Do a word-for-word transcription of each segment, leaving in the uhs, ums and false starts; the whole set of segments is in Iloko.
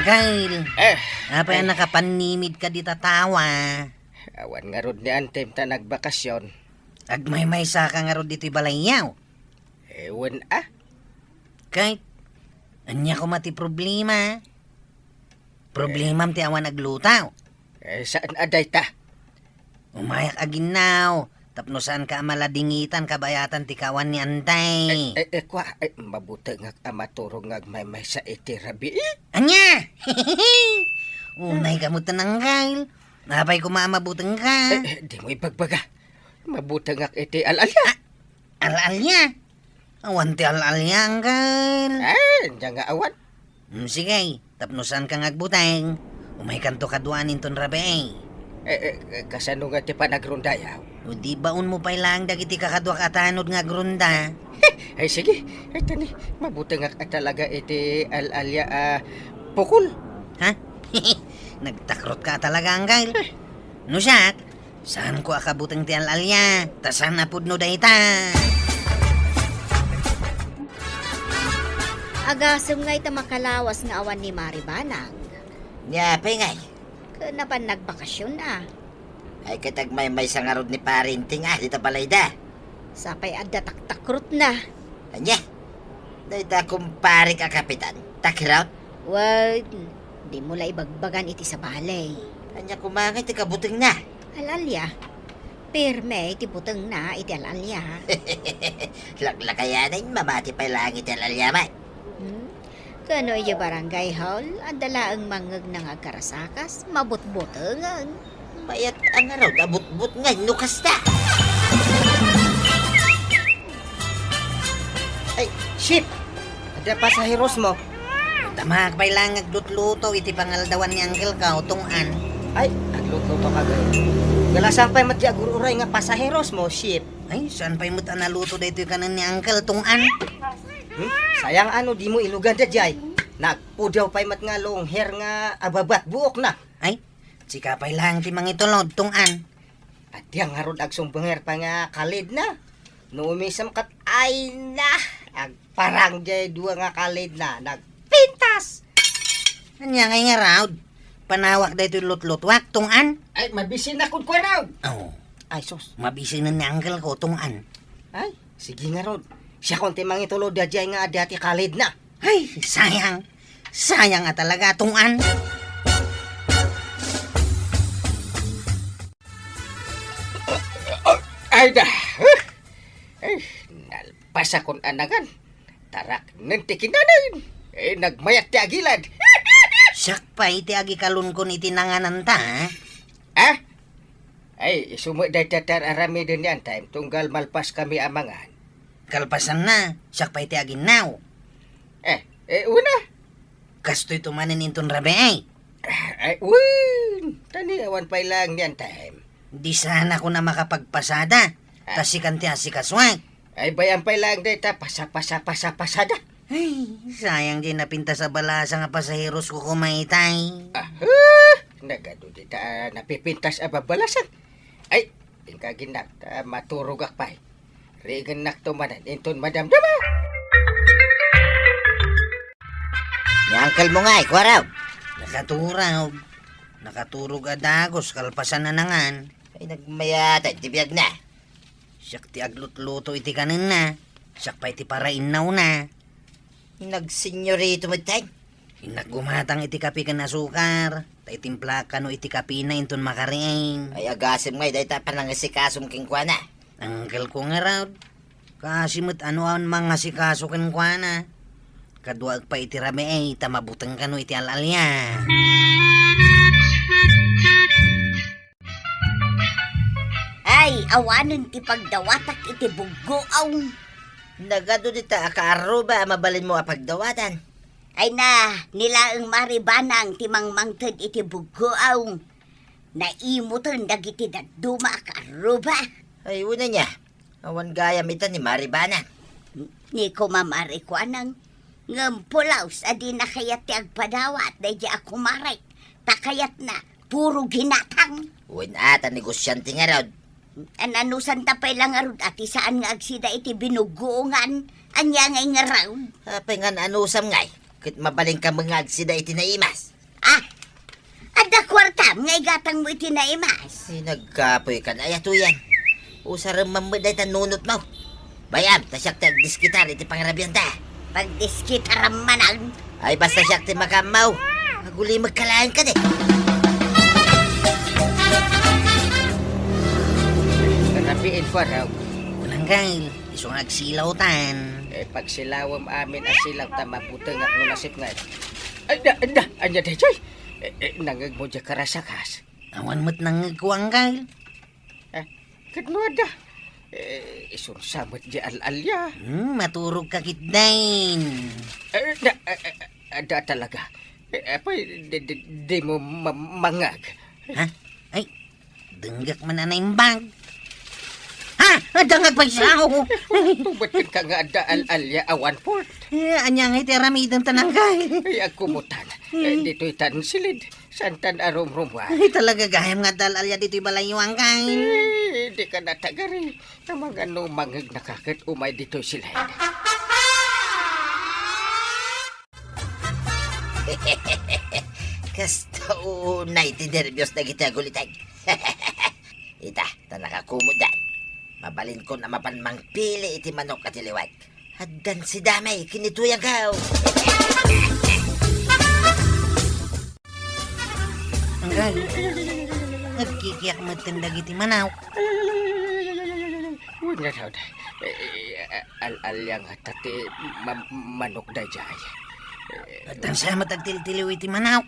Kyle, Eh, apay a ay. Nakapannimid ka dita tawa? Awan ngarud ni Antem ta nagbakasyon. Agmaymaysa ka ngarud ditoy balayyo? Ewan a. Kyle, ania koma ti problema? Problemam ti awan agluto. Eh, saan a dayta? Umayak aginnaw, tapno saanka a maladingitan kabayatan ti kawan ni Antay. Eh, eh, eh, kwa, eh, mabutengak a maturog nga agmaymaysa iti rabii. Ania? Unay ka met, Angkel. Apay koma a mabutengka? Eh, eh, dimo ibagbaga. Mabutengak iti al-alia. Ah, al-alia? Awan ti al-alia, Angkel. Eh, ania nga awan? Hmm, sige, tapno saanka nga agbuteng, umaykanto kaduaan inton rabii. Eh, eh, eh, kasano nga ti panagrondayo? O di baonmo pay laeng dagiti kakaduak a tanod nga agronda? Ay, sige. Ay, tani, mabutengak a talaga iti al-alia a pukol. Ha? Nagtakrotka a talaga, Angkel. Eh. No siak, saanko a kabuteng ti al-alia, ta saan a pudno dayta. Agasem ngay ta makalawas nga awan ni Mari Banang. Ni apay ngay? Ken napan nagbakasyon a. Ay, ket agmaymaysa ngarud ni Pare Inting a dita balayda. Sapay adda taktakrotna. Ania? Dayta kumparek a kapitan. Takraw? Wen, dimo la ibagbagan iti sabali. Ania koma ngay ti kabutengna? Al-alia. Pirme ti butengna iti al-alia. Laklakayanen, mamati pay laeng iti al-alia met. Hmm? Kano idiay barangay hall, adda laeng mangngegna nga agkarasakas, mabutbotengen. Mayat a ngarud a butbotngen no kasta. Ay, Shep! Adda pasaherosmo? Damaak pay laeng nga aglutluto iti pangaldawan ni Angkelko, Tong-an. Ay, aglutlutoka gayam. Galasang pay met diay agur-uray nga pasaherosmo, Shep. Ay, saan pay met a naluto daytoy kanen ni Angkel, Tong-an? Hmm? Sayang a no dimo iluganda diay. Nagpudaw pay met nga long hair nga ababat buokna. Ay, sika pay laeng ti mangitulod, Tong-an. Adda ngarud agsumbenger pay nga kalidna. No umisem ket, ay na, agparang diay dua nga kalidna. Nagpintas! Ania ngay ngarud? Panawak daytoy lutlutuak, Tong-an? Ay, mabisin a kunkuarod. Oh. Ay, sus. Mabisinen ni Angkelko, Tong-an. Ay, sige ngarud. Siakon ti mangitulod daydiay nga adda ti kalidna. Ay, sayang. Sayang a talaga, Tong-an. Ay da. Ay, nalpasakon a nangan. Taraknen ti kinanen. Eh, nagmayat ti agilad. Siak pay ti agikalonkon iti nangananta, ha? Ah? Ay, isu met dayta ti ar-aramiden ni Antay, tunggal malpaskami a mangan. Kalpasanna, siak pay ti aginnaw. Eh, eh, una. Kastoy to manen inton rabii. Ay, wen, tani awan pay laeng ni Antay. Di saan a kuna makapagpasada, ta sikan ti asikasoak. Ay, bay-am pay laeng dayta, pasa, pasa, pasa, pasada. Ay, sayang diay napintas a balasa nga pasaherosko koma itay. Ah, eh, nagadu dita a napipintas a babalasa. Ay, inka aginnak, ta maturogak pay. Riingennakto manen inton madamdama. Ni angkelmo ngay, kuarog? Nakaturog. Nakaturog a dagus, kalpasan a nangan. Ay, nagmayat ti biagna. Siak ti aglutluto iti kanenna. Siak pay ti parainnawna. Nagsenyorito metten. Innak gumatang iti kape ken asukar, ta itimplaak kano iti kapena inton makariing. Ay, agasem ngay dayta a panangasikasom kenkuana. Angkelko ngarud, kaasi met a no awan mangasikaso kenkuana. Kaduaek pay iti rabii ta mabuteng kano iti al-alia. Ay, awanen ti pagdawatak iti buggoaw. Nagadu dita a kaarruba a mabalinmo a pagdawatan. Ay na, ni laeng Mari Banang ti mangmangted iti buggoaw. Naimutan dagiti dadduma a kaarruba. Ay, wen ania, awan gayam ita ni Mari Banang. Ni kumamarek kuanang, ngem pulaos a dina kayat ti agpadawat daydiay a kumarek, ta kayatna puro ginatang. Wen a, ta negosiante ngarud. Ananusanta pay la ngarud a ti saan nga agsida iti binuggoongan, ania ngay ngarud? Apay nga anusam ngay? Ket mabalinka met nga agsida iti naimas. Adda kuartam nga igatangmo iti naimas. Ay, nagkapoy ka na, ay, atuyan. Usarem man met dayta nunotmo. Bay-am, ta siak ti agdiskitar iti pangrabianta. Pagdiskitaram manen. Ay, basta siak ti makaammo. Agulimekka laeng kadi. Rabii, kuarog. Kunam, Angkel, isu nga agsilawtan. Eh, pagsilawem amin a silaw ta mabutengak no nasipnget. Ay, da, da, ania daytoy? Eh, eh, nangngegmo diay karasakas? Awan met nangngegko, Angkel. Eh, ket no adda? Eh, isunsa met diay al-alia? Hmm, maturogka ketdin. Eh, da, eh, eh, adda talaga. Eh, apay, di, di, dimo ma-, mangngeg? Ha? Ay, denggek man a naimbag. Ha? Adda nga agpaysaw. Tubet kenka nga adda al-alia a one-fourth. Eh, ania ngay ti aramidenta, Angkel? Ay, agkumutan. Eh, ditoy tan silid. Saantan a rumrumuar? Ay, talaga gayam nga adda al-alia ditoy balayyo, Angkel. Eh, dika natagari. Amangan no mangngeg naka ket umay ditoy silid. Kasta unay ti nerbios dagiti aguliteg. Ita, ta nakakumutdan. Mabalinkon a mapan mangpili iti manok a tiliwek. Addan sidamay ken ni Tuyang Gaw. Angkel, agkikiak metten dagiti manok. Wen nga daw, eh, eh, al-alia ngata ti ma-, manok daydiay. Addan sa met agtiltiliw iti manok.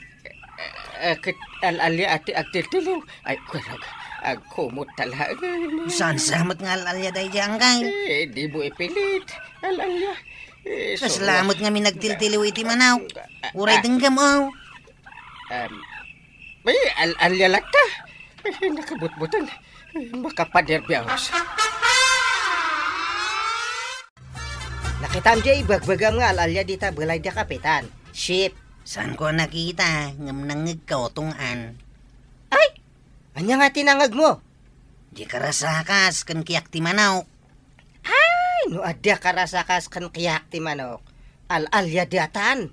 Eh, ket al-alia a ti agtiltiliw. Ay, kuarog, agkumot ta laeng. Saan sa met nga al-alia daydiay, Angkel? Eh, dimo ipilit. Al-alia. Eh, kasla met ngamin agtiltiliw iti manok. Uray denggem, o. Em, ay, al-alia latta. Ay, nakabutbuteng. Ay, makapanerbios. Nakitam diay ibagbagam nga al-alia dita balay da Kapitan. Ship. Saanko a nakita, ngem nangngegko, Tong-an. Ay! Ania nga ti nangngegmo? Di karasakas ken kiak ti manok. Ay, no adda karasakas ken kiak ti manok, al-alia diatan.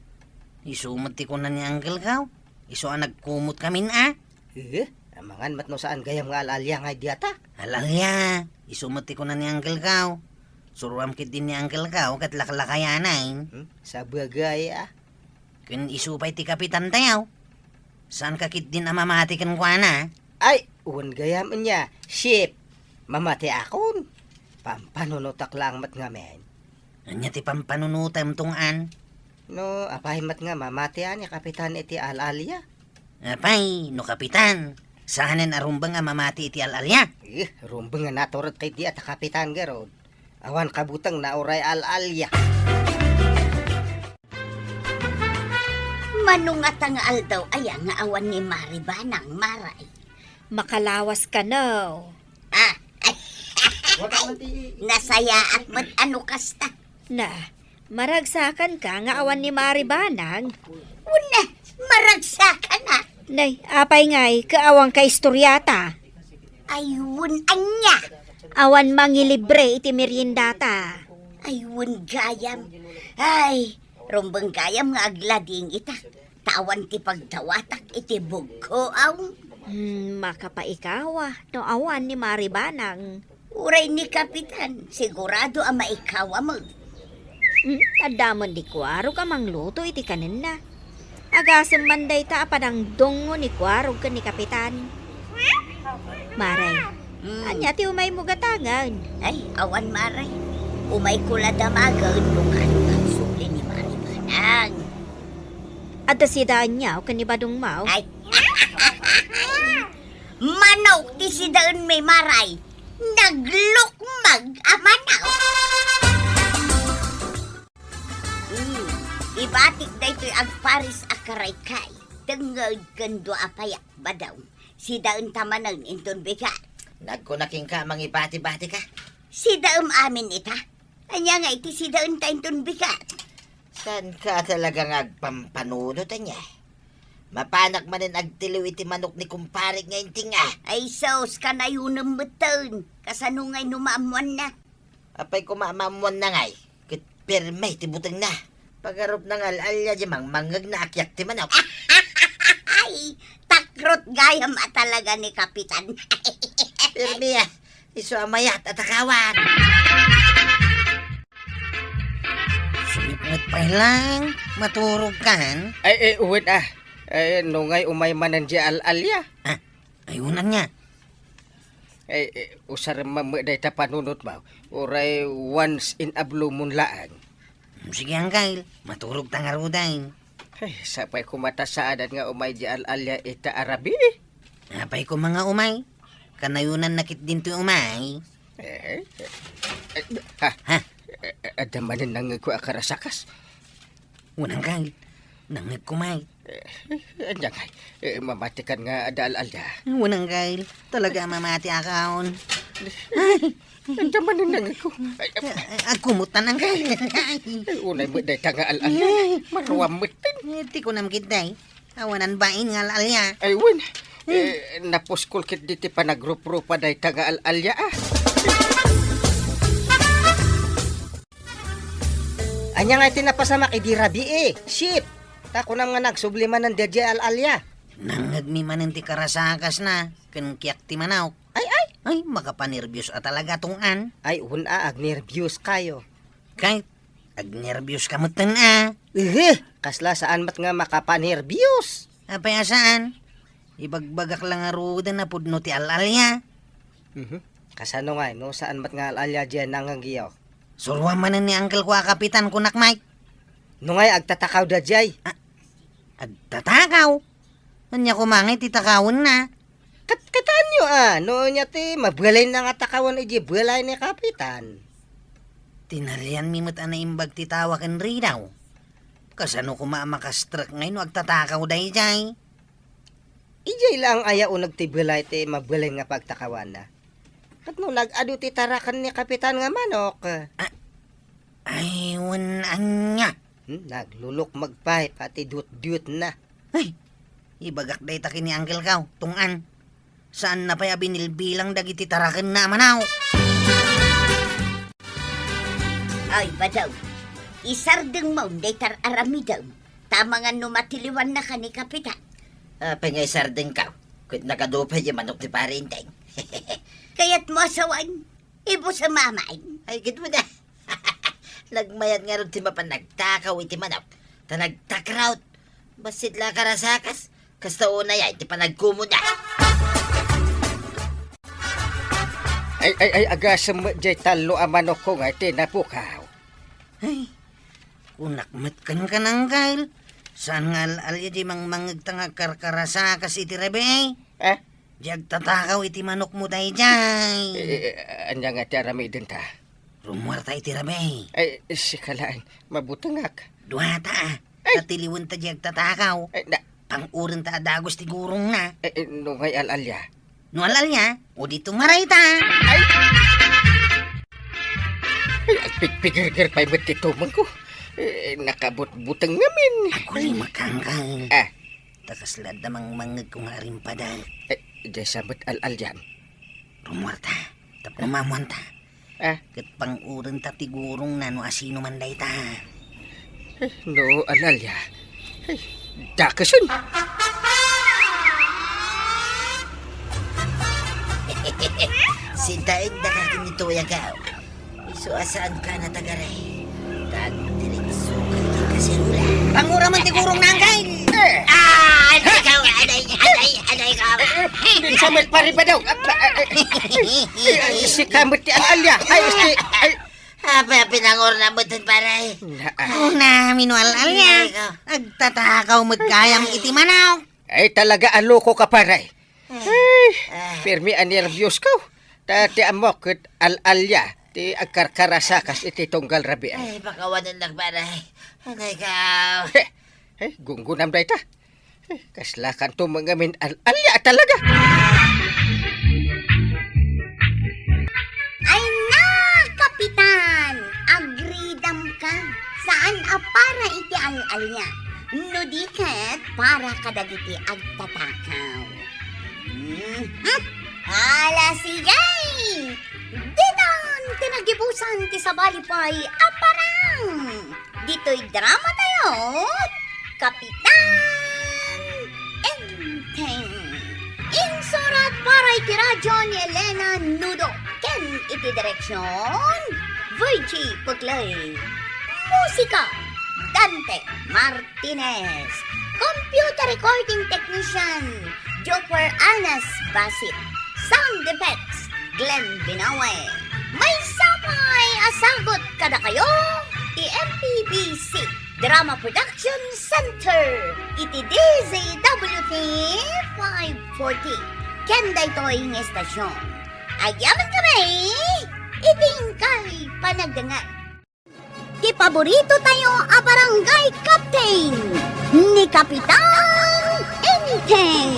Isu met ti kuna ni Angkel Gaw. Isu a nagkumot ngamin a. Eh, amangan met no saan gayam nga al-alia nga diata. Al-alia, isu met ti kuna ni Angkel Gaw. Suroam ketdi ni Angkel Gaw ket laklakayanen. Hmm, sabagay a. Ken isu pay ti kapitan tayo. Saanka ketdin a mamati kenkuana? Ay, wen gayam ania, Ship. Mamatiakon. Pampanunotak laeng met ngamin. Ania ti pampanunotem, Tong-an? No, apay met nga mamatian ni Kapitan iti al-alia? Apay, no kapitan, saanen a rumbeng a mamati iti al-alia? Eh, rumbeng a natured ketdi a ta kapitan garud. Awan kabutengna uray al-alia. Mano ngata nga aldaw aya nga awan ni Mari Banang, Maray? Makalawas kano. Ah, ay. Nasayaat met a no kasta. Na, maragsakanka nga awan ni Mari Banang? Wen, maragsakan a. Nay, apay ngay, ket awan kaistoriata? Ay, wen, ania? Awan mangilibre iti meriendata. Ay, wen gayam. Ay, rumbeng gayam nga aglading ita. Ta awan ti pagdawatak iti bugko, aw. Hmm, makapaikawa no awan ni Mari Banang. Uray ni Kapitan, sigurado a maikawa met. Hmm, adda met ni Kuarog a mangluto iti kanenna. Agasem man dayta a panangdungngo ni Kuarog ken ni Kapitan. Maray, hmm, ania ti umaymo gatangen? Ay, awan, Maray. Umayko la damagen no kaano nga agsubli ni Mari Banang. Adda sidaenyo ken ni Badong Mao? Ay. Manok ti sidaenmi, Maray. Naglukmag a manok. Hmm, ibatik daytoy agparis a karaykay. Tengnged ken dua a payak, Badong. Sidaenta manen inton bigat. Nagkuna kenka a mangibati-batika? Sidaem amin ita. Ania ngay ti sidaenta inton bigat? Saanka talaga nga agpampanunot, ania? Mapanak manen agtiliw iti manok ni kumpare nga inting a. Ay sus, kanayonem metten. Kasano ngay no maammoanna? Apay koma a maammoanna ngay? Ket pirme ti butengna. Pagarupna nga al-alia diay mangmangngegna a kiak ti manok. Ay, ta Bangkrut gayam a talaga ni Kapitan. Pirmi, ah. Isu a mayat a takawan. Sumipnget pay lang, maturog kan? Ay, eh, wen, ah. Eh, no ngay umay manen di al-alia? Ah, ay, unan nga. Ay, eh, usar mammet dayta panunot mo. Uray once in a blue moon laeng. Sige, Angkel. Maturog ta ngaruden. Ay, sapay koma ta saanan nga umay di al-alia ita a rabii. Apay koma nga umay? Kanayonanna ket dintoy umay. Eh, eh, eh, ha? Ha? Eh, eh, adda manen nangngegko a karasakas. Wen, Angkel. Nangngegko met. Eh, eh, ania ngay? Eh, mamatikan nga adda al-alia. Wen, Angkel. Talaga a mamatiakon. Ay, Ania manen nangngegko? Ay, ay, Agkumot ta, Angkel. Ay, unay met dayta nga al-alia. Ay. Maruam met. Eh, ti kunam ketdi. Awanan bain nga al-alia. Ay, wen. Eh, napuskol ketdi ti panagruprupa dayta nga al-alia, ah. Ania nga iti napasamak idi rabii, eh? Shit! Ta kunam nga nagsubli manen daydiay al-alia. Nangngegmi manen ti karasakasna, ken kiak ti manok. Ay, ay! Ay, makapanerbios a talaga, tunggan. Ay, wen a, agnerbios kayo. Kay, agnerbios ka metten a. Ehe, kasla saan met nga makapanerbios. Apay a saan? Ibagbagak la ngaruden a pudno ti al-alia. Mhm. Kasano ngay, no saan met nga al-alia diay nangngegyo? Suroam manen ni Uncle ko a kapitan, kunak, Mike. No ngay, agtatakaw daydiay. Ah, agtatakaw? Ania koma ngay ti takawenna? Kat-, kataenyo, a, no ania ti mabalinna nga takawen idiay balay ni Kapitan? Tinalianmi met a naimbag ti tawa ken ridaw. Kasano koma a makastrek ngay no agtatakaw daydiay? Idiay laeng aya uneg ti balay ti mabalin nga pagtakawanna? Ket no nag-adu ti taraken ni Kapitan nga manok? A-, ay, wen ania? Hmm, naglulukmeg pay pati dutdutna. Ay, ibagak dayta ken ni Uncle ko, tunggan. Saanna pay a binilbilang dagiti tarakenna a manaw. Ay, badaw, isardengmo dayta ar-aramidem, ta amangan no matiliwannaka ni Kapitan. Apay nga isardengko? Ket nagadu pay diay manok ti Pare Enteng. Kayatmo a sawen, ibus a mamain. Ay, ket wen a. Nagmayat ngarud ti mapan nagtakaw iti manok, ta nagtakraw. Bassit la a karasakas, kasta unay a iti panagkumonda. Ay, ay, ay, agasem met diay tallo a manokko nga iti napukaw. Ay, kunak met kenka, Uncle. Saan nga al-alia diay mangmangngegta nga agkarkarasakas iti rabii? Eh? Diay agtatakaw iti manokmo daydiay. Eh, eh, ania nga ti aramidenta? Rummuarta iti rabii. Ay, sika laeng, mabutengak. Duata, a. Ay! Ta tiliwenta diay agtatakaw. Ay, na- Pang-urenta a dagus ti gurongna. Eh, eh, no ngay al-alia? No al-alia, o di tumarayta. Ay! Ay, agpigpigerger pay met ti tumengko. Eh, nakabutbuteng ngamin. Agkulimek, Uncle. Ah. Ta kasla adda mangmangngegko nga arimpadek. Eh, diay sa met al-aliam. Rummuarta, tapno maammoanta. Ah. Ket pang-urenta ti gurongna no asino man dayta. Eh, no al-alia. Eh, dakesen. Sintaendaka ken ni Toy, Uncle. Isu a saanka natagaray. Tagdiritsuka ti kaserula. Pangura man ti gurongna, Uncle! Eh! Ah, aday ka, aday, aday, aday ka. Eh, eh, di sa met pare pa daw. Ah, ah, eh, eh, eh, sika met ti al-alia. Ay, si, ay. Apay a pinangurna met, pare? Na, ah. Una, mino al-alia. Ay, ka. Agtatakaw met gayam iti manok. Ay, talaga a loko ka, pare. Ay, ah, pirmi a nerbios ko. Ta ti ammok ket al-alia ti agkarkarasakas iti tunggal rabii. Ay, pakawanennak, pare. Anay ka. He, he, gunggonam dayta. He, kasla kanto mangamin al-alia a talaga. Ay na, Kapitan! Agridam ka. Saan a para iti al-alia. No di ket para kadagiti agtatakaw. Mhm. Ala, sige! Ditan ti nagibusan ti sabali pay a parang. Ditoy drama tayo, Kapitan Enteng. Para iti radyo ni Elena Nudo ken iti direksyon, Virgie Puclay. Musika, Dante Martinez. Computer recording technician, Joper Anas Basit. Sound effects, Glenn Binawe. Maysa pay a sagut kadakayo ti M P B C Drama Production Center iti D Z W T five forty. Ken daytoy nga estasyon, agyamankami iti inkay panagdengngeg. Ti paborito tayo a barangay captain, ni Kapitan Enteng.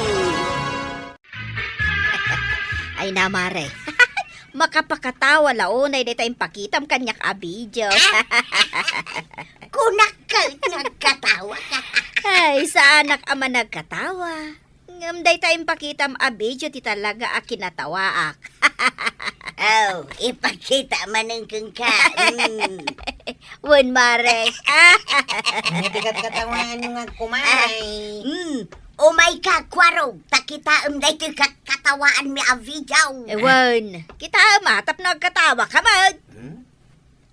Ay na, mare. Makapakatawa la unay dayta impakitam kaniak a video. Kunak ket nagkatawa ka. Ay, saanak a managkatawa. Ngem dayta impakitam a video ti talaga a kinatawaak. Oh, ipakita manen kenka. Mm. Wen, mare. Ania ti katkatawaanyo nga agkumay? Mm. Umayka, Kuarog, ta kitaem daytoy katkatawaanmi a video. Eh, wen. Kitaem a, tapno agkatawaka met. Hmm?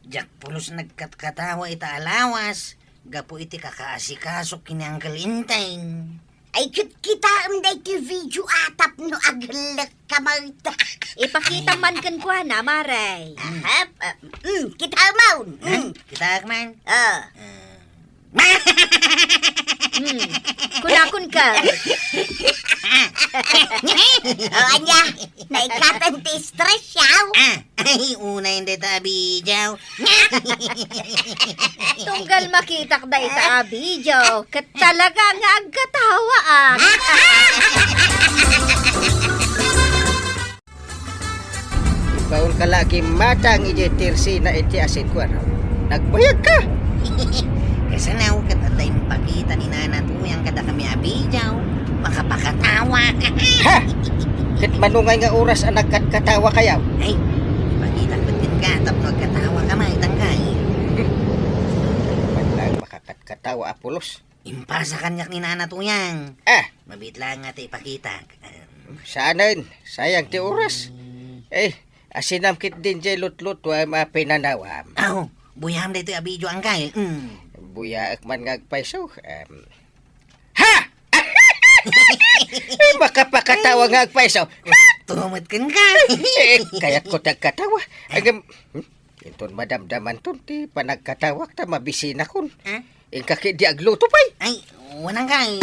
Diak pulos nagkatkatawa ita a lawas, gapu iti kakaasikasok ken ni Uncle Enteng. Ay, ket kitaem daytoy video a tapno agellekka met. Ipakita man kenkuana, mare. Ahap, ah, mm, kitaem man. Hmm? Mm. Kitaek man. Ah. Ah. Hmm. Kunakon ka. O, ania? Naikatan ti stress, yaw? Ah, ay, unay dayta a video. Tunggal makitak dayta a video, ket talaga nga agkatawa, ah. Ibaonka la a kimmatang idiay tersina iti asin, Kuarog. Nagbayagka! Kasano ket adda impakita ni Nana Tuyang kadakami a video. Makapakatawa. Ha? Ket mano ngay nga oras a nagkatkatawa kayo? Ay, ipakitak met kenka tapno agkatawa ka, maitangkay. Mano nga makakatkatawa a pulos? Impasa kaniak ni Nana Tuyang. Ah! Mabiit laeng nga ta ipakitak. Em. Saanen, sayang ti oras. Hmm. Eh, asinam ketdin diay lutlutuam a pinanawam. Aw, buyaam daytoy a video, angkay. Hmm. Buyaek man nga agpayso. Em. Ha! Eh, makapakatawa nga agpayso. Tumet kenka. Eh, kayatko ti agkatawa. Ay, ngem, hmm? Inton madamdamanton ti panagkatawak ta mabisinakon. Ah? Inka ketdi agluto pay. Ay, wen, angkay.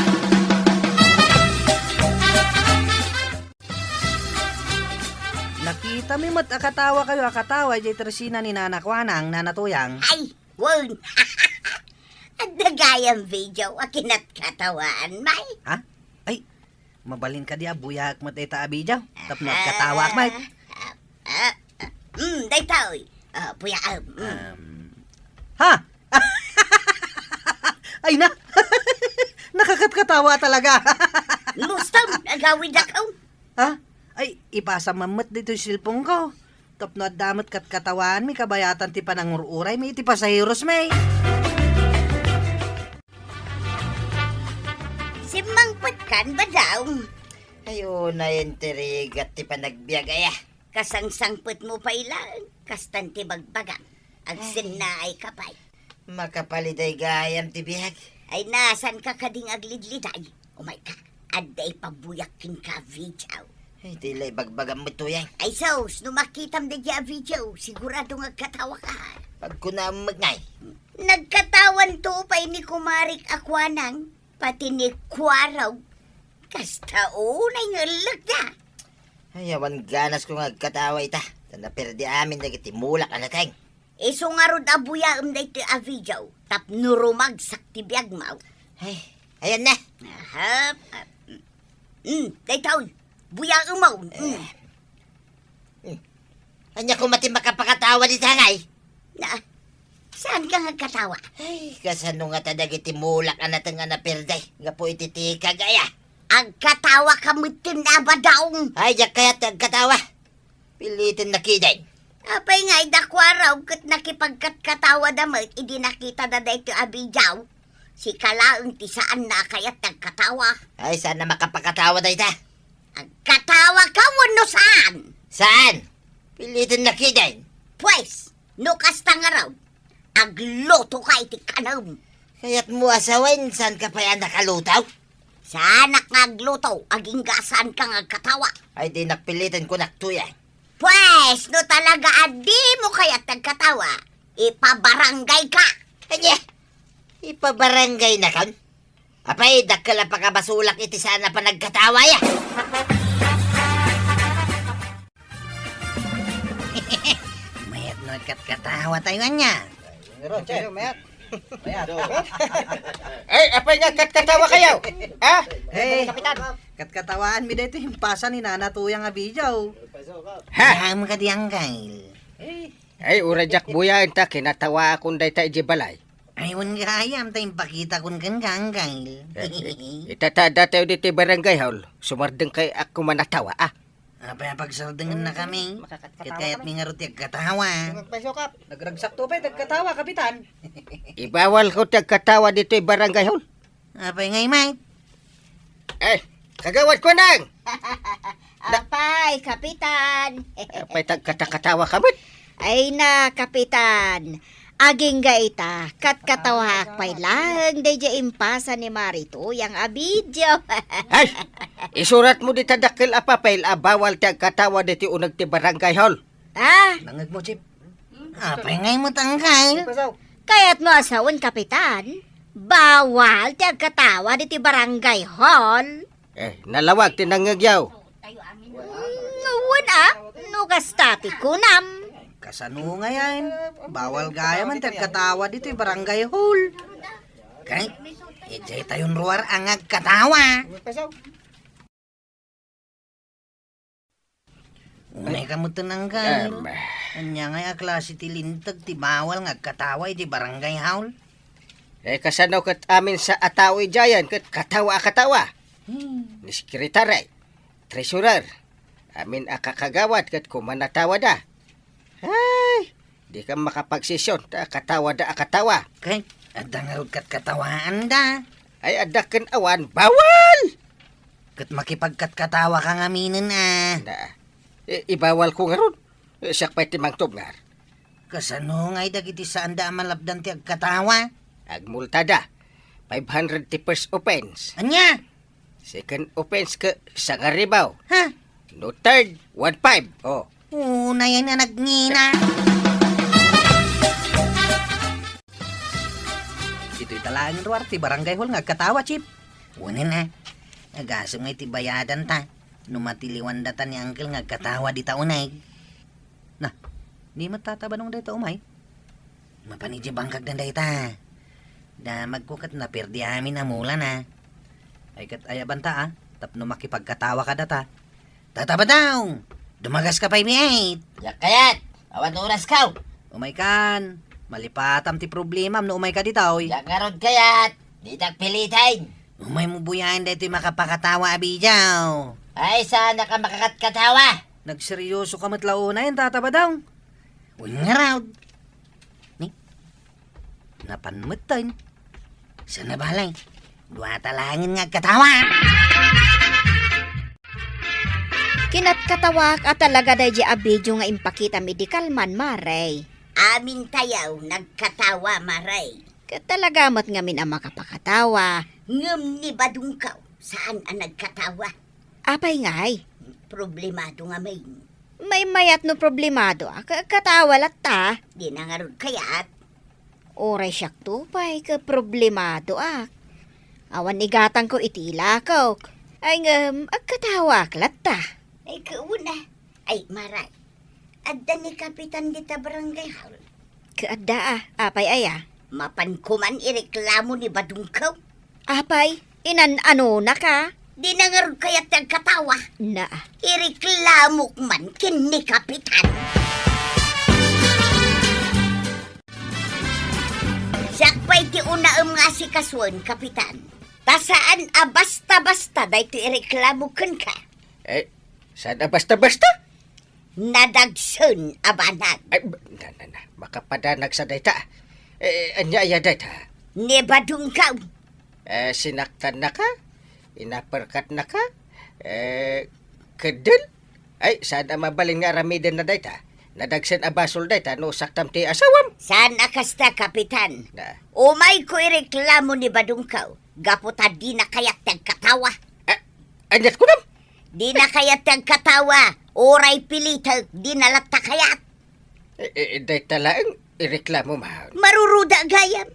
Nakitami met a katawakayo a katawa idiay tersina ni Nana Kuanang, Nana Tuyang. Ay, wen. Adda gayam video a kinatkatawaanmi. Ha? Ay, mabalin kadi a buyaek met dayta a video tapno agkatawaak met. Ah, ah, ah, mm, daytoy. Ah, buyaem, mm. Um, ha? Ay na! Nakakatkatawa talaga. Mustom, agawidakon. Ha? Ay, ipasam man met ditoy cellphone ko. Tapno adda met katkatawaanmi kabayatan ti panangur-uraymi iti pasaherosmi. Simmangpetkan, Badong? Ay, unay intrigat ti panagbiag aya. Kasangsangpetmo pay laeng, kastan ti bagbagam. Agsennaay ka pay. Makapaliday gayam ti biag. Ay, nasanka kading aglidliday? Umayka, adda ipabuyak kenka a video. Ay, di la ibagbagam met, Tuyang. Ay, sus, no makitam daydiay a video, sigurado nga agkatawa ka. Pagkunam met ngay. Nagkatawanto pay ni kumarik a Kuanang, pati ni Kuarog. Kasta unay nga ellekda. Ay, awan ganasko nga agkatawa ita. Ta naperdi amin dagiti mulak a nateng. Isu ngarud a buyaem daytoy a video tapno rumagsak ti biagmo. Ay, ayan na. Aha. Mm, daytoy. Buyaem. Mm. Eh. Mm. Ania koma ti makapakatawa dita ngay? Na, saanka nga agkatawa? Ay, kasano ngata dagiti mulak a nateng a naperdi gapu iti tikag aya? Agkatawa ka metten a, Badong. Ay, diak kayat ti agkatawa. Piliten na kidin. Apay nga, ida Kuarog ket nakipagkatkatawa da met idi nakita da daytoy a video. Sika laeng ti saan na a kayat ti agkatawa. Ay, saan a makapakatawa dayta? Agkatawa ka wenno saan? Saan? Piliten na kiden. Pues, no kasta ngarud, agluto ka iti kanem. Kayatmo a sawen, saan ka pay a nakaluto? Saanak nga agluto, agingga a saan ka nga agkatawa. Ay, dinak piliten, kunak tuya. Pues, no talaga a dimo kayat ti agkatawa, ipabarangay ka. Ania? Ipabarangay na kan? Apay, dakkel a pakabasolak iti saan a panagkatawa, ya. Mayat no agkatkatawa tayo, ania? Ngarud, Che, mayat. Mayat. Eh, apay nga agkatkatawa kayo? Ha? Eh, Kapitan. Katkatawaan mi daytoy impasa ni Nana Tuyang a video. Ha? Alam ka di, Angkal. Eh. Ay, uray diak buyaen ta kinatawaakon dayta idiay balay. Ay, wen gayam ta impakitakon kenka, Angkal. Eh, eh, itatta datayo ditoy barangay hall. Sumardeng kay ak kumanatawa, ah. Apay a pagsardengen na kami? Ket kayat mi ngarud ti agkatawa. Nagragsakto pay ti agkatawa, Kapitan. Ibawal ko ti agkatawa ditoy barangay hall. Apay ngay, Mike? Eh, kagawad ko nang! Apay, Kapitan. Apay, tagkatakatawa ka met. Ay na, Kapitan. Agingga ita, katkatawaak pay laeng daydiay impasa ni Mari Tuyang a video. Ay! Isuratmo dita dakkel a papel a bawal ti agkatawa ditoy uneg ti barangay hall. Ah? Nangegmo, Chief. Apay ngay met, Angkal? Pasaw. Kayatmo a sawen, Kapitan? Bawal ti agkatawa ditoy barangay hall. Eh, nalawag ti nangngegyo. Mm, wen a, no kasta ti kunam. Kasano ngay? Bawal gayam ti agkatawa ditoy barangay hall. Kay, idiay tayon ruar a nga agkatawa. Umayka metten, Angkal. Em. Ania ngay a klase ti linteg ti bawal nga agkatawa iti barangay hall? Eh, kasano ket amin sa a tao idiayen ket katawa a katawa? Hmm. Ni sekretary, treasurer, amin a kakagawad ket kumanatawada. Ay, dika makapagsesion ta katawada a katawa. Ket adda ngarud katkatawaanda. Ay, adda ken awan, bawal! Ket makipagkatkatawa ka ngaminen a. Na, i-, ibawal ko ngarud. Eh, siak pay ti mangtubngar. Kasano ngay dagiti saanda a malapdan ti agkatawa? Agmultada. Five hundred ti first offense. Ania? Second offense ket sangaribaw. Ha? No third, one five. Oh. Unay a nagngina. Ditoy ta laeng ruar ti barangay hall nga agkatawa, Chief. Unen a. Agasem nga iti bayadanta. No matiliwandata ni Uncle nga agkatawa dita uneg. Na, ni met Tata Badong dayta umay? Mapan idiay bangkagdan dayta. Damagko ket naperdi amin a mulana. Ay ket ayabanta a, tapno makipagkatawa kadata. Tata Badong! Dumagaska pay met! Diak kayat! Awan orasko! Umaykan! Malipatam ti problemam no umayka ditoy. Diak ngarud kayat! Ditak piliten! Umaymo buyaen daytoy makapakatawa a video. Ay, saanak a makakatkatawa! Nagseryosoka met la unay, Tata Badong. Wen ngarud. Ni? Napan metten. Sana balay. Duata laengen nga agkatawa. Kinatkatawaak a talaga daydiay a video nga impakitam idi kalman, Mare. Amintayo nagkatawa, Mare. Ket talaga met ngamin a makapakatawa. Ngem ni Badongko, saan a nagkatawa. Apay ngay? Problemado ngamin. Maymayat no problemado a, ka-, katawa latta. Dina ngarud kayat. Uray siakto pay ket problemadoak. Awan igatangko iti ilakok. Ay ngem, agkatawaak latta. Ay, kauna. Ay, Mare. Adda ni Kapitan dita barangay hall. Ket adda a, apay aya? Mapanko man ireklamo ni Badongko. Apay, inan-anonaka? Dina ngarud kayat ti agkatawa. Naa. Ireklamok man ken ni Kapitan. Siak pay ti unaem nga asikasuen, Kapitan. Ta saan a basta-basta daytoy ireklamo kenka. Eh, saan a basta-basta? Nadagsen a banag. Ay, na, na, na. Makapadanag sa dayta. Eh, ania aya dayta? Ni Badongko. Eh, sinaktannaka? Inaperkatnaka? Eh, Keddel? Ay, saan a mabalin nga aramidenna dayta? Nadagsen a basol dayta no saktam ti asawam. Saan a kasta, Kapitan. Na. Umayko ireklamo ni badongko gapu ta dina kayat ti agkatawa. A-, aniat kunam? Dina kayat ti agkatawa. Uray pilitek, dina latta kayat. E, e, e, dayta laeng ireklamo man. Maruruda gayam.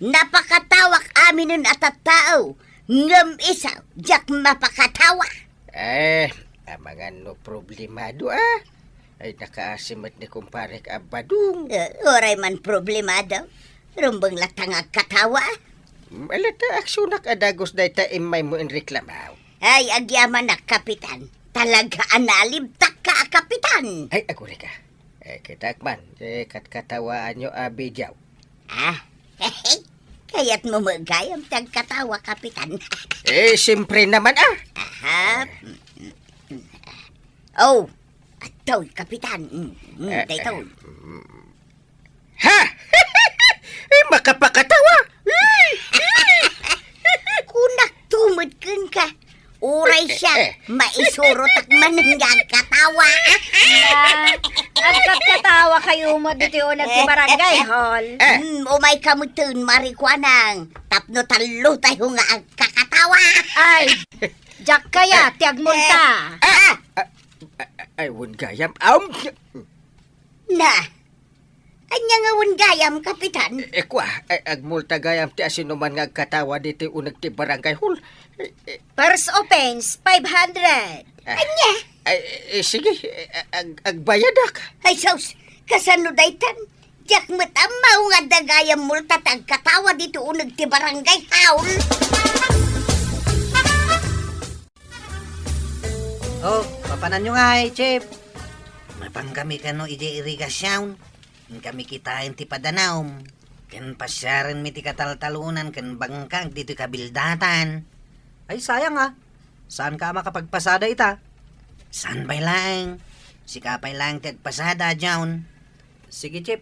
Napakatawak aminen a tattao, ngem isu, diak mapakatawa. Eh, amangan no problemado, ah. Ay, nakaasi met ni kumparek a badong. Eh, uray man problemado. Rumbeng latta nga agkatawa. Ala ta aksionak a dagus dayta immaymo inreklamo. Ay, agyamanak, Kapitan. Talaga a nalibtakka a Kapitan. Ay, agurayka. Eh, kitaek man, eh, katkatawaanyo a bidiaw. Ah, kayatmo met gayam ti agkatawa, Kapitan. Eh, siyempre naman, ah. Aha. Oh, adtoy, Kapitan. Mm, mm, Eh, daytoy. eh, mm. Ha? Eh, makapakatawa? Kunak tumod kenka. Uray siak, Eh, eh. Maisurotak man nga agkatawa. Na, agkatkatawa kayo met ditoy uneg ti barangay hall. Eh. Hmm, umayka metten, Mari Kuanang. Tapno tallo tayo nga agkakatawa. Ay, diak kayat ti agmulta. Ah! Ah, ah, ay, wen gayam. Am! Na, ania nga wen gayam, Kapitan? Eh, kua, eh, agmulta gayam ti asinoman nga agkatawa ditoy uneg ti barangay hall. Eh, eh. First offense, five hundred. Ah. Ania? Ay, eh, sige, eh, ag-, agbayadak. Ay, sus, kasano daytan? Diak met ammo nga adda gayam multa ti agkatawa ditoy uneg ti barangay hall. Oh, papananyo ngay, Chief? Mapangkami kano idiay irigasion. Inkami kitaen ti padanum. Ken pasiarenmi ti kataltalonan ken bangkag ditoy kabildatan. Ay, sayang, ah. Saanka a makapagpasada ita? Saan pay laeng? Sika pay laeng ti agpasada, John. Sige, Chief.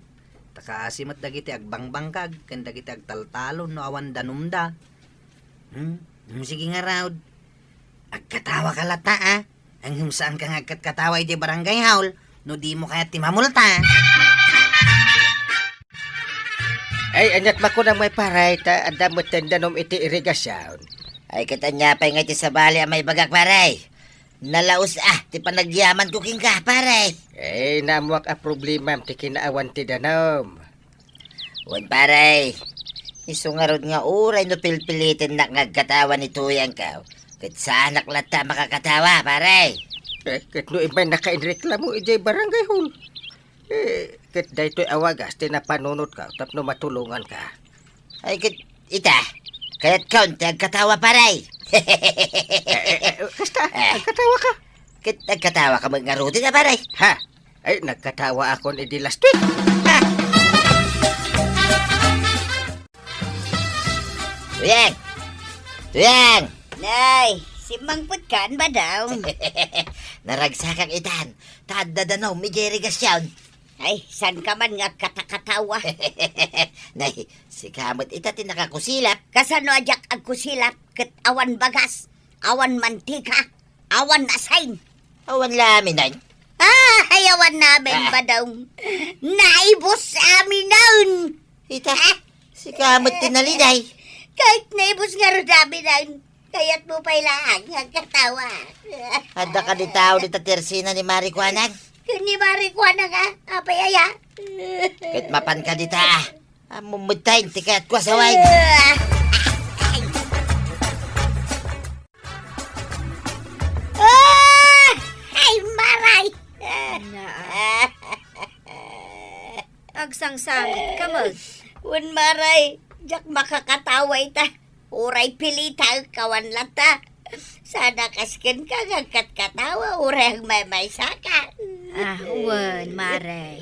Ta kaasi met dagiti agbangbangkag ken dagiti agtaltalon no awan danumda. Hmm? Hmm, sige ngarud. Agkatawaka latta, ah. Ngem saanka nga agkatkatawa idiay barangay hall no dimo kayat ti mamulta. Ay, aniat makunam ngay, pare, ta adda metten danum iti irigasion. Ay, ket ania pay ngay ti sabali a maibagak, pare? Nalaus, ah, ti panagyamanko kenka, pare. Eh, naammoak a problemam ti kinaawan ti danum. Wen, pare. Isu ngarud nga uray no pilpilitennak nga agkatawa ni tuyangko, ket saanak latta a makakatawa, pare. Eh, ket no immaynaka inreklamo idiay barangay hall. Eh, ket daytoy a wagas ti napanunotko tapno matulonganka. Ay, ket ita, kayatkon ti agkatawa, pare. Eh, eh, eh, kasta, Eh. agkatawaka. Ket agkatawaka met ngaruden a, pare. Ha? Ay, nagkatawakon idi last week. Ah! Tuyang! Tuyang! Nay, simmangpetkan, badong. Naragsakak itan, ta adda danum idiay irigasion. Ay, saanka man nga agkatakatawa? Nay, sika met ita ti nakakusilap. Kasano a diak agkusilap ket awan bagas, awan mantika, awan asin? Awan laminain? Ah, ay, awan laminain, Ah. badong. Naibus laminain. Ita, Ah. sika met ti naliday. Ket naibus ngarud laminain. Kayatmo pay laeng nga agkatawa. Adda kadi tao dita tersina ni Mari Kuanang? Ken ni Mari Kuanang, ah? Apay aya? Ket mapanka dita, ah. Ammom met ti kayatko a sawen. Ah! Ay, maray! Naa. Agsangsangitka met. Wen, maray, diak makakatawa ita. Uray pilitek, awan latta. Saan a kas kenka nga agkatkatawa, uray agmaymaysaka. Ah, wen, mare.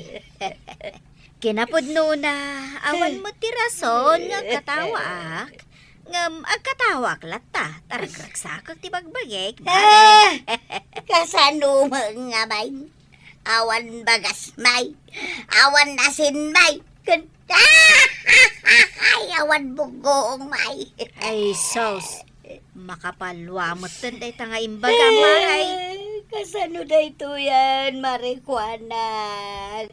Kinapudnona, awan met ti rason nga agkatawaak. Ngem agkatawaak latta, ta ragragsakek ti bagbagik, mare. Ah, kasano met nga bain? Awan bagas, may. Awan asin, may. Ken, ay, awan buggoong, may. Ay, sus. Makapalua metten dayta nga imbaga, may. Kasano daytoyen, Mare Kuanang?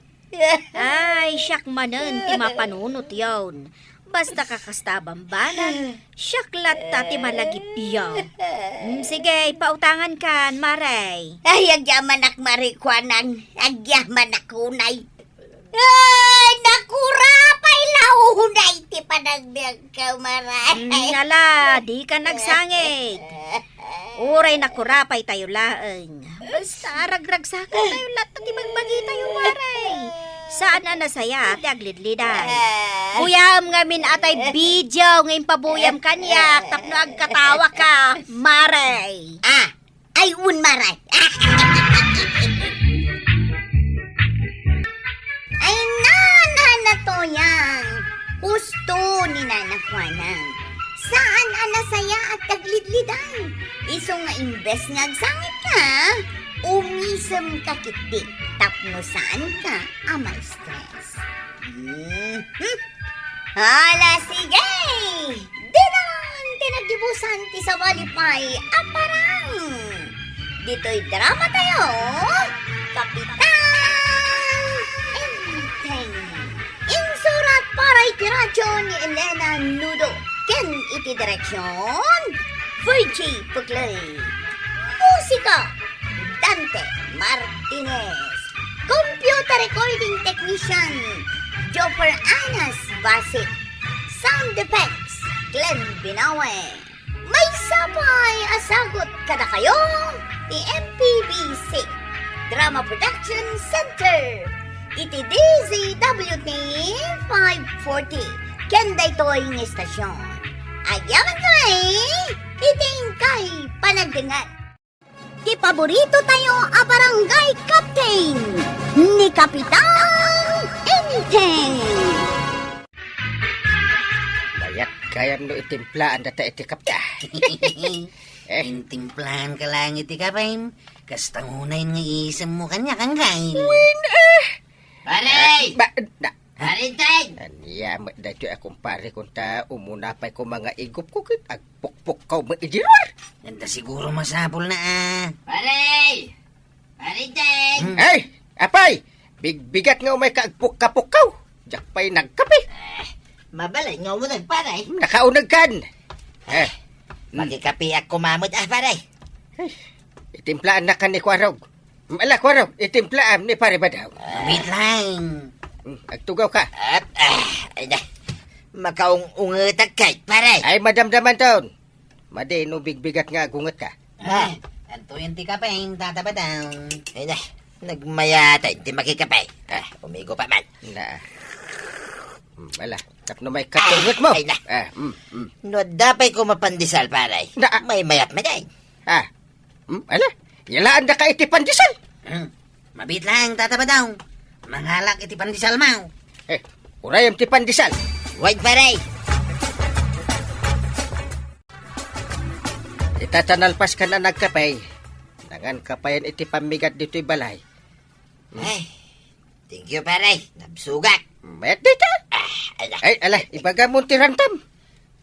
Ay, siak manen ti mapanunotyon. Basta kakasta a bambanan, siak latta ti malagipyo. Mm, sige, pautangankan, Mare. Ay, agyamanak, Mare Kuanang. Agyamanak unay. Ay, nakurapay la unay ti panagbiagko, Mare. Mm, ala, dika nagsangit. Uray nakurapay tayo laeng. Basta aragragsakan tayo latta ti bagbagi tayo, Mare. Saan a nasayaat ti aglidliday. Kuyaem ngamin a tay video nga impabuyam kaniak tapno agkatawaka, Mare. Ah, ay, un, Mare. Ay, nana, natuyang. Husto ni Nana Kuanang. Saan a nasayaat ti aglidliday. Isu nga imbes nga agsangit ka, umisem ka ketdi tapno saan ka a ma-stress. Mhm. Hala, sige! Dinan ti naggibusan ti sabali pay a parang. Ditoy drama tayo, Kapitan Enteng. Insurat para iti radyo ni Elena Nudo ken iti direksyon, Virgie Puclay. Musika, Dante Martinez. Computer recording technician, Joffer Anas Basit. Sound effects, Glenn Binawe. Maysa pay a sagut kadakayo ti M P B C Drama Production Center iti D Z W T five forty ken daytoy nga istasyon. Agyamankami iti inkay panagdengngeg. Ti paborito tayo a barangay captain, ni Kapitan Enteng. Mayat gayam no itimplaan data iti kapta. Eh. Intimplaanka lang iti kapen, kasta ngunay nga isemmo kaniak, anggaw. Wen, eh. Pare! Ah, ba, na, Pare Enteng! Ania met daytoy a kumpare kunta umuna pay ko mga igupko ket agpukpukkaw met idiay ruar. Anta siguro masapulna a. Pare! Pare Enteng! Hmm. Ay! Apay! Bigbigat nga umayka agpukkapukkaw. Diak pay nagkape. Ah, mabalin nga umuneg, pare. Nakaunegkan. Eh. Hmm. Makikapeak koma met, ah, pare. Ay, itimplaan na kan ni Kuarog. Ala, Kuarog, itimplaam ni Pare Badaw. Ah, wait lang. Hmm, agtugaw ka. At, ah, ay na. Makaung-ungetak kay, pare. Ay, madamdaman ton. Madi no bigbigat nga agunget ka. Ah, anto yun ti kapeng, Tata Badaw? Ay na, nagmayat ti makikape. Ah, umigo pa man. Na. Hmm, ala, tapno may katunget mo. Ay na. Ah, hmm, hmm. No adda pay ko mapandesal, pare. Na. May mayat man, eh. Ah, Hmm, ala, yalaan da ka iti pandesal. Hmm, mabit lang, Tata Badaw. Mangalak iti pandesal mo. Eh, urayam ti pandesal. Wait, pare. Ita ta nalpas ka na nagkape. Nangan ka payen iti pammigat ditoy balay. Hmm. Ay, thank you, pare. Nabsugak. Mayat dita. Ah, ala. Ay, ala, ibaga mo ti rantam.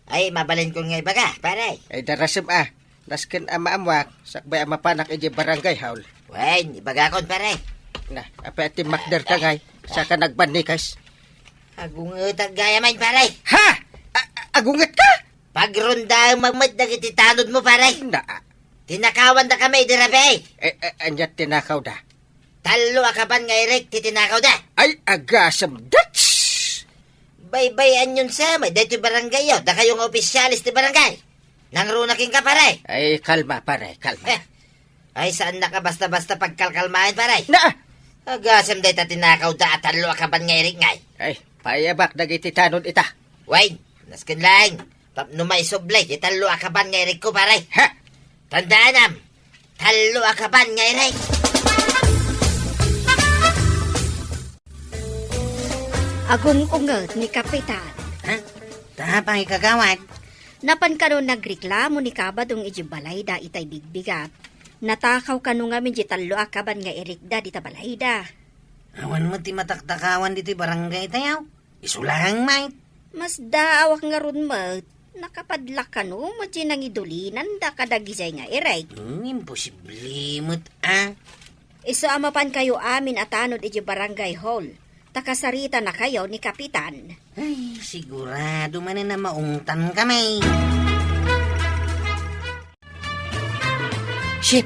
Ay, mabalin ko nga ibaga, pare. Ay, darasem a. Nasken a maammuak, sakbay a mapanak idiay barangay hall. Wen, ibagakon, pare. Na, apay ti makder ka ngay, saka nagbannikas. Agungetak gayam, pare. Ha? A-, a-, agunget ka? Pagrondaem met dagiti tanod mo, pare. Na. Tinakawan da kami, di rabi. Eh, eh, anya tinakaw da? Tallo a kaban nga irik ti tinakaw da. Ay, agasem, dats! Baybay-anyon sa, may daytoy barangay yo, dakayo nga opisyales ti barangay. Nangruna kenka, pare. Ay, kalma, pare, kalma. Eh. Ay, saan na ka basta-basta pagkalkalmaen, pare? Na! Agasem dayta tinakaw da a tallo a kaban nga irik ngay. Ay, paayabak dagiti tanod ita. Wayne, nasken lang. Tapno maisubli ti tallo a kaban nga irikko, pare. Ha? Tandaanam, tallo a kaban nga irik. Agung-unget ni Kapitan. Ha? Tapay, kagawad? Napan kano nagreklamo ni Kabadong idiay balayda itay bigbigat. Natakaw kano ngamin di tallo a kaban nga irikda dita balayda. Awan met ti mataktakawan ditoy barangay tayo. Isu lang, mate. Masdaawak ngarud met. Nakapadlak kano met ti nangidulinanda kadagijay nga irek. Hmm, imposible met, a. Isu a mapankayo amin a tanod iti barangay hall, ta kasaritanakayo ni Kapitan. Ay, sigurado manen a maungtankami. Chief,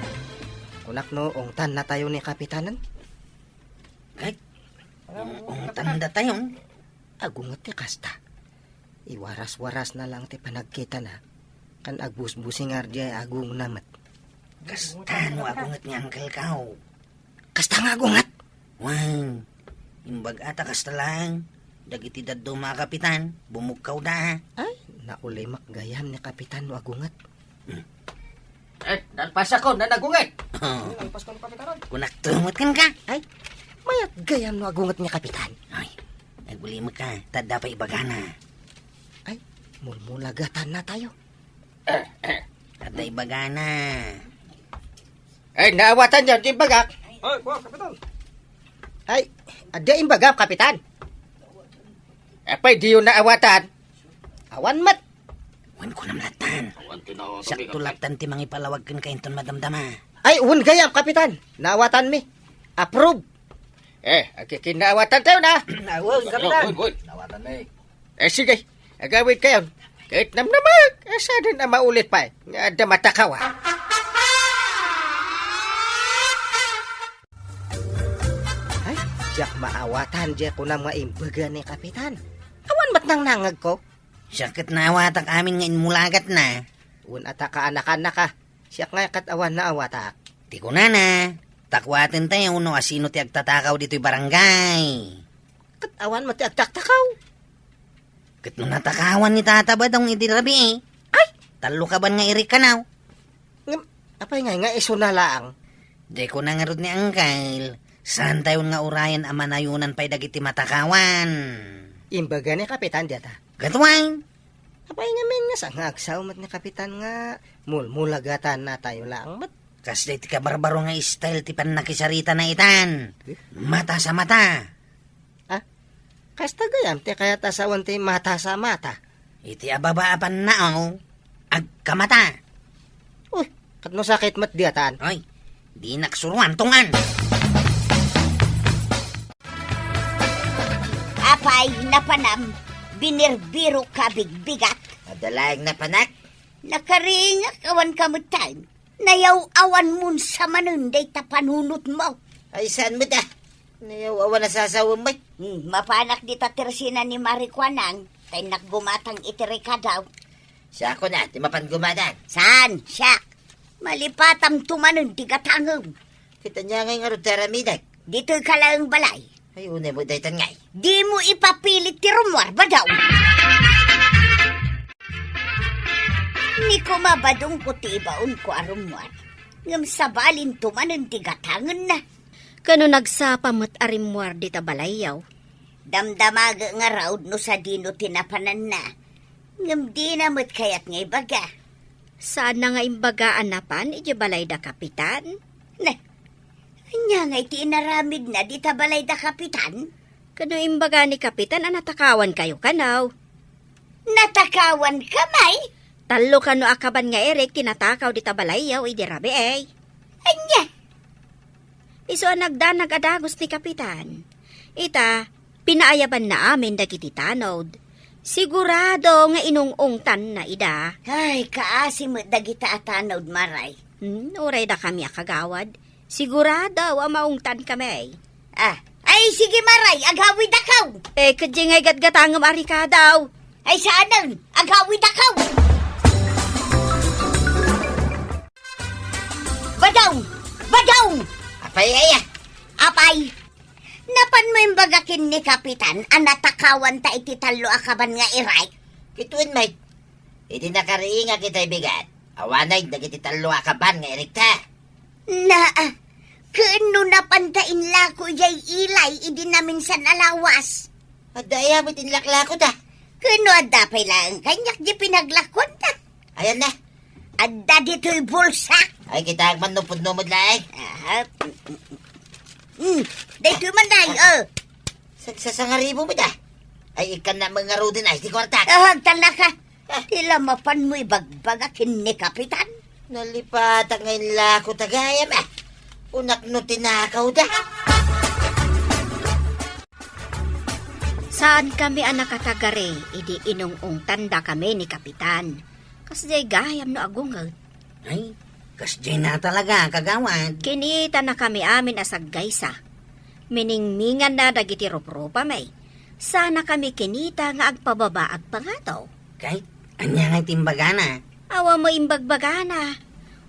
kunak no ungtannatayo ni Kapitanen? Ay, ung-, ungtandatayon? Agunget ti kasta. Iwaras-warasna laeng ti panagkitana, ken agbusbusing ardiay agungna met. Kasta no agunget nga angkelkaw. Kasta nga agunget? Wen, imbag-a ta kasta laeng, dagiti dadduma a kapitan, bumugkawda. Ay, naulimek gayam ni Kapitan no agunget. Hmm. Eh, nalpasakon, nanagunget. Oh. Nalpaskon, Kapitan. Kunak tumot kenka. Ay, mayat gayam no agunget ni Kapitan. Ay, agulimekka, ta adda pay ibagana. Ay, mulmulagatan natayo. Adda ibagana. Ay, naawatan diay ti imbagak. Ay, kuwan, Kapitan. Ay, adda imbagam, Kapitan. Apay, diyo naawatan? Awan met. Wen, kunam lattan. Awan ti naawatan, Kapitan. Siakto lattan ti mangipalawag kenka inton madamdama. Ay, wen gayam, Kapitan. Naawatanmi. Approve. Eh, agkikinnaawatan tayo na. Awan, Kapitan. Wen, wen. Naawatanmi. Eh, sige. Agawidkayon. Ket namnamek, eh, saan a maulit pay nga adda matakaw, a. Ay, diak maawatan diay kunam nga imbaga ni Kapitan. Awan met nangnangegko. Siak ket naawatak amin nga inmulagatna. Wen, ata kaanakannaka. Siak nga ket awan naawatak. Ti kunana, takuaten tayo no asino ti agtatakaw ditoy barangay. Ket awan met ti agtaktakaw. Ket no natakawan ni Tata Badong idi rabii, ay, tallo kaban nga irik kanaw. Ngem, apay ngay nga isuna laeng? Diay kuna ngarud ni Angkel, saan tayon nga urayen a manayonan pay dagiti matakawan. Imbaga ni Kapitan diay ta. Ket wen. Apay ngamin nga sa nga agsao met ni Kapitan nga mulmulagatan natayo laeng met? Kasdiay ti kabarbaro nga style ti pannakisaritana itan. Eh? Mata sa mata. Ah, kasta gayam ti kayat a sawen ti mata sa mata. Iti ababa a pannaaw, agkamata. Uy, ket no sakit met diatan. Ay, dinak suruan tungan. Apay, napanam, binirbirok ka bigbigat? Adda laeng napanak? Nakaringak awan kametten. Nayaw-awanmon sa manen dayta panunotmo. Ay, saan met a? Nayaw-awan a sasawem met. Hmm, mapanak dita tersina ni Mari Kuanang, ta innak gumatang iti rekadaw. Siakon a, ti mapan gumatang. Saan? Siak. Malipatam to manen ti gatangem. Ket ania ngay ngarud ti aramidek? Ditoy ka laeng balay. Ay, unay met daytan ngay. Dimo ipapilit ti rummuar, Badong. Ni koma, Badong, ko ti ibaonko a rummuar. Ngem sabalin to manen ti gatangenna. Kano nagsapa met a rimmuar dita balayyo? Damdamagek ngarud no sadino ti napananna. Ngem dina met kayat nga ibaga. Saanna nga imbaga a napan idiay balay da Kapitan? Ne, ania ngay ti inaramidna dita balay da Kapitan? Kano imbaga ni Kapitan a natakawankayo kano? Natakawanka, may? Tallo kano a kaban nga irik ti natakaw dita balayyo idi rabii. Ania? Isu a nagdanag a dagus ni Kapitan. Ita, pinaayabanna amin dagiti tanod. Sigurado nga inung-ungtanna ida. Ay, kaasi met dagita a tanod, Maray. Hmm, uray dakami a kagawad. Sigurado a maungtankami. Ah, ay, sige, Maray, agawidakaw. Eh, kadi ngay gatgatangem a rekadaw. Ay, saanen, agawidakaw. Badong! Badong! Apay, aya? Apay, napanmo imbaga ken ni Kapitan a natakawanta iti tallo a kaban nga irik? Ket wen met, idi nakariingak itay bigat, awanen dagiti tallo a kaban nga irikta. Naa, ken no napanta inlako idiay ilay idi naminsan a lawas. Adda aya met inlaklakota? Ken no adda pay laeng kaniak di pinaglakuanta. Ayanna. Adda ditoy bulsa. Ay, kitaek man no pudno met laeng. Ah, mm, mm, mm. Daytoy man laeng, oh. Sagsasangaribo met a. Ay, ikkanna met ngaruden ay ti kuartak. Ah, agtalnaka. Ti la mapanmo ibagbaga ken ni Kapitan? Nalipatak nga inlako ta gayam, ah. Kunak no tinakawda. Saan kami a nakatagari idi inung-ungtanda kami ni Kapitan. Kasdiay gayam no agunget. Ay, kasdiay na talaga, kagawad. Kinitana kami amin a saggaysa. Miningminganna dagiti ruprupami. Sana kami kinita nga agpababaag pangato. Kay, ania nga ti imbagana? Awan mo imbagbagana.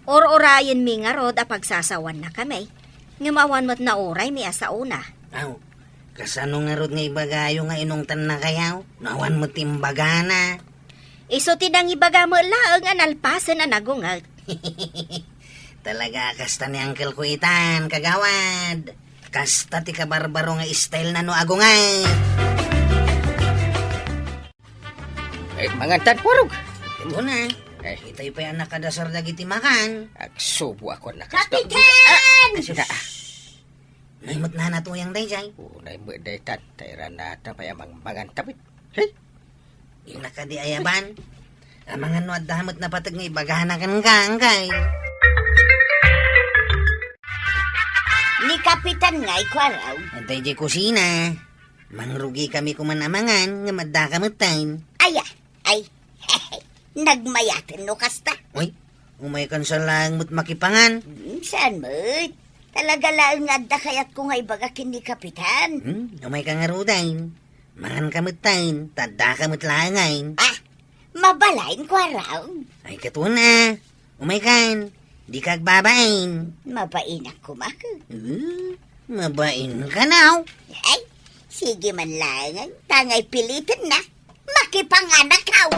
Or-orayenmi ngarud a pagsasawanna kami. Ngem awan met nauraymi a saona. Aw, kasano ngarud nga ibagayo nga inungtannakayo? No awan met ti imbagana. Isu ti nangibaga met laeng a nalpasen a nagunget. Talaga, kasta ni uncle ko itan, kagawad. Kasta ti kabarbaro nga style na no agunget. Eh, mangan tan, Purog. Ito na. Eh. Itay pay a nakadasar dagiti makan. Agsubo ako na kasta. Kapitan! Ah! Sus. Nay met nana tuyang dayjay. Oh, nay met daytan. Tayran nata pay a mangmangan tapit. Hey! Inna kadi ayaban. Amangan no adda met napateg nga ibagana ken kangkay. Ni Kapitan nga ikuaraw. Adda idiay kusina. Mangrugi kami kuman amangan nga maddaka metten. Aya, ay, nagmayaten no kasta. Uy, umay kan sa laeng met makipangan. Hmm, saan met? Talaga laeng nga adda kayatko nga ibaga ken ni Kapitan. Hmm, umay ka ngaruden. Mangan ka met taen, ta adda ka met laengen. Ah, mabalin, Kuarog? Ay, katon a. Umay kan, di ka agbabain. Mabainak kumak. Hmm, mabain ka now. Ay, sige man laengen, tangay piliten na. Makipanganak kaw.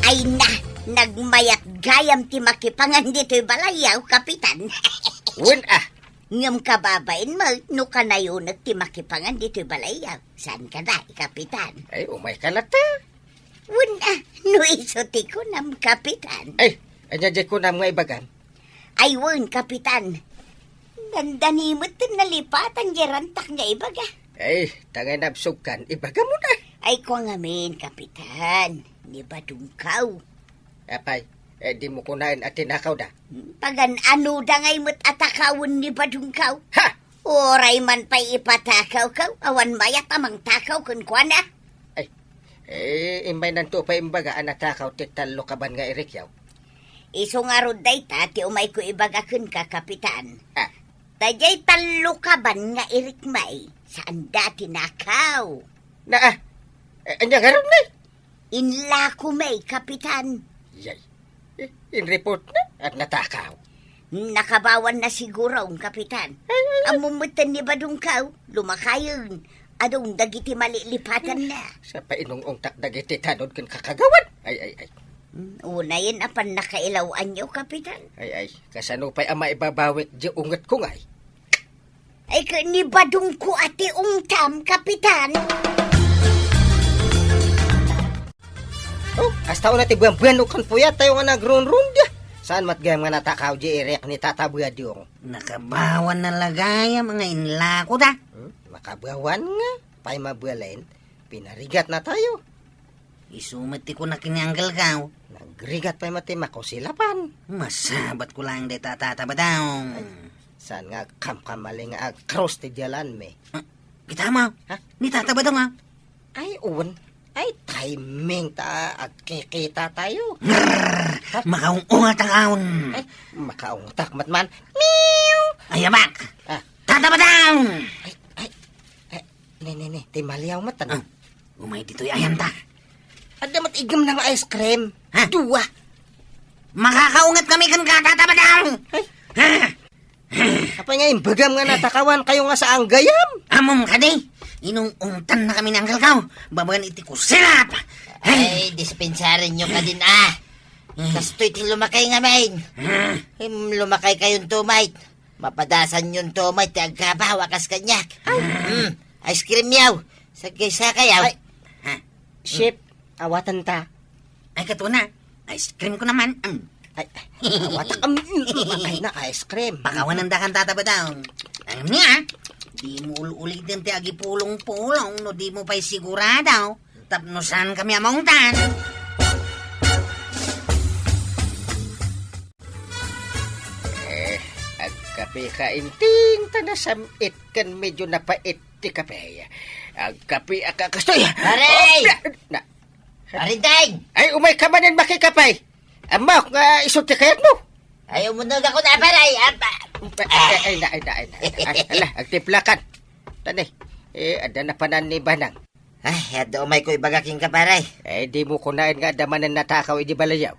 Ay na, nagmayat gayam ti makipangan ditoy balayaw, Kapitan. Wen, ah. Ngem kababain met no kanayonek ti makipangan ditoy balayaw. Saan kada, Kapitan? Ay, umay ka latta. Wen, ah, no isu ti kunam, Kapitan. Ay, ania diay kunam nga ibagam? Ay, wen, Kapitan. Dandani met ti nalipatan diay rantak nga ibaga. Ay, tangay nabsogkan, ibagam na. Ay, kua ngamin, Kapitan, ni Badungkaw. Apay, eh, di mo kunaen a tinakawda? Pagan-anoda ngay met a takawen ni Badungkaw? Ha! Uray man pay ipatakaw kaw, awan mayat a mangtakaw kenkuana. Ay, eh, immaynanto pay imbaga a natakaw ti tallo kaban nga irikyaw. Isu ngarud dayta ti umayko ibaga kenka, Kapitan. Ah. Daydiay tallo kaban nga irikmi, saanda ti nakaw. Na, ah, eh, ania ngarud ni? Inlako mi, Kapitan. Yay. Eh, in-report na at natakaw. Nakabawan na siguro, Kapitan. Ay, ay, ay. Ammom metten ni Badungkaw, lumakayen. Adun dagiti malilipatan na. Sa painung-ungtak dagiti tanod ken kakagawan. Ay, ay, ay. Hmm, unayen a pannakailaw-anyo, Kapitan. Ay, ay. Kasano pay a maibabawik di unget ko ngay? Ay, ket ni Badungko a ti ungtam, Kapitan. Oh, kasta una ti buan-buan o kan puyat tayo nga nagrunrun dia. Saan met gayam nga natakaw di irek ni Tata Badung? Nakabawan na lagayam nga inlako da. Hmm? Makabawan nga. Pay mabalin, pinarigat na tayo. Isu met ti kunak ni Uncle Kao. Nagrigat pay met ti makusilapan. Masabat ko lang dayta a Tata Badong. Ay, saan nga agkamkamali nga agkrus ti dialanmi? Ah, kita mo? Ha? Ni Tata Badong, ah. Ay, un. Ay, timing ta agkikita tayo. Ngrrr! Ha? Makaung-ungat ang aon. Ay, makaungtak met man. Meow! Ay, abak! Ah. Tata Badong! Ay, ay, ay, ne, ne, ne, ti maliaw met, ano? Ah. Umay ditoy ayan ta. Adda met igem na nga ice cream. Ha? Dua. Makakaunget kami ken ka, Tata Badong. Ay. Ha? Apay nga imbagam nga natakawan kayo nga saan gayam? Amom kadi, inung-ungtan na kami ni Uncle Kao. Babaen iti kusilap. Ay, dispensaren nyo kadin, ah. Hmm. Kastoy ti lumakay ngamin. Hmm. Em, lumakay kayon tumay. Mapadasan yon to, may ti agkabaw a kas kaniak. Ay. Mm. Ice cream yaw. Sagkaysa kayaw. Ay. Ha? Chef, awaten ta. Ay, kato na. Ice cream ko naman. Mm. Ay, awatak. Mm, ay na, ice cream. Pakawanan da kan Tata Badong. Ang niya. Dimo ul-uliten ti agipulong-pulong no dimo pay sigurado tapno saan kami a maungtan. Eh, agkape ka, Inting, ta nasam-it ken medyo napait ti kape. Agkape a ka kastoy. Pare! Oh, na, na. Pare Deng! Ay, umay ka manen makikape. Ammok nga isu ti kayatmo. Ay, umuneg ako na, pare. Ay, apa? Ay, ay, ay, na, ay, na, ay, na. Ay, ala, agtiplakan. Tani, eh, adda napanan ni Banang. Ay, adda umayko ibaga kenka, pare. Eh, dimo kunaen nga adda manen natakaw idi balayaw.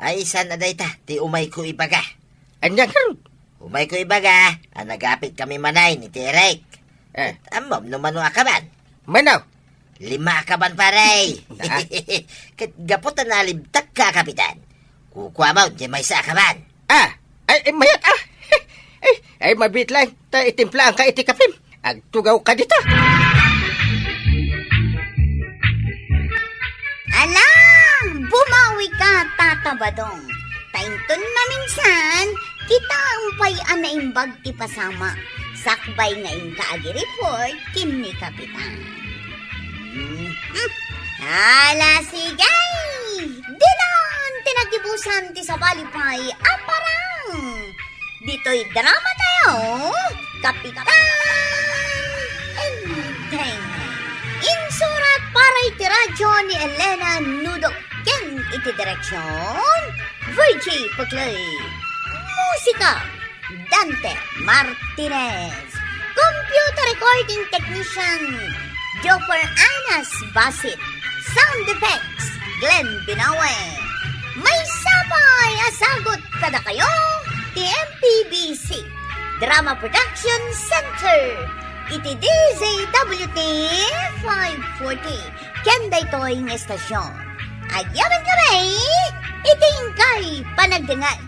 Ay, saan a dayta ti umayko ibaga? Ania ngarud? Umayko ibaga a nagapit kami manay ni Tirek. Eh. Ammom no mano a kaban? Mano? Lima a kaban, pare. Ah. Ket gapu ta nalibtak ka, Kapitan, kukuamon ti maysa a kaban. Ah, ay, ay, mayat, ah. Ay, ay, mabiit lang. Ta itimplaanka iti kapem. Agtugawka dita. Ala, bumawi ka, Tata Badong. Ta inton maminsan, kitaem pay a naimbag ti pasamak. Sakbay nga inka agi-report ken ni Kapitan. Mhm. Ala, sige! Dinan ti nagibusan ti sabali pay a parang. Ditoy drama tayo, Kapitan Enteng. Insurat para iti radyo ni Elena Nudo ken iti direksyon, Virgie Paclay. Musika, Dante Martinez. Computer recording technician, Joffer Anas Basit. Sound effects, Glenn Binawe. Maysa pay a sagut kadakayo ti M P B C Drama Production Center iti D Z W T five forty ken daytoy nga estasyon. Agyamankami iti inkay panagdengngeg.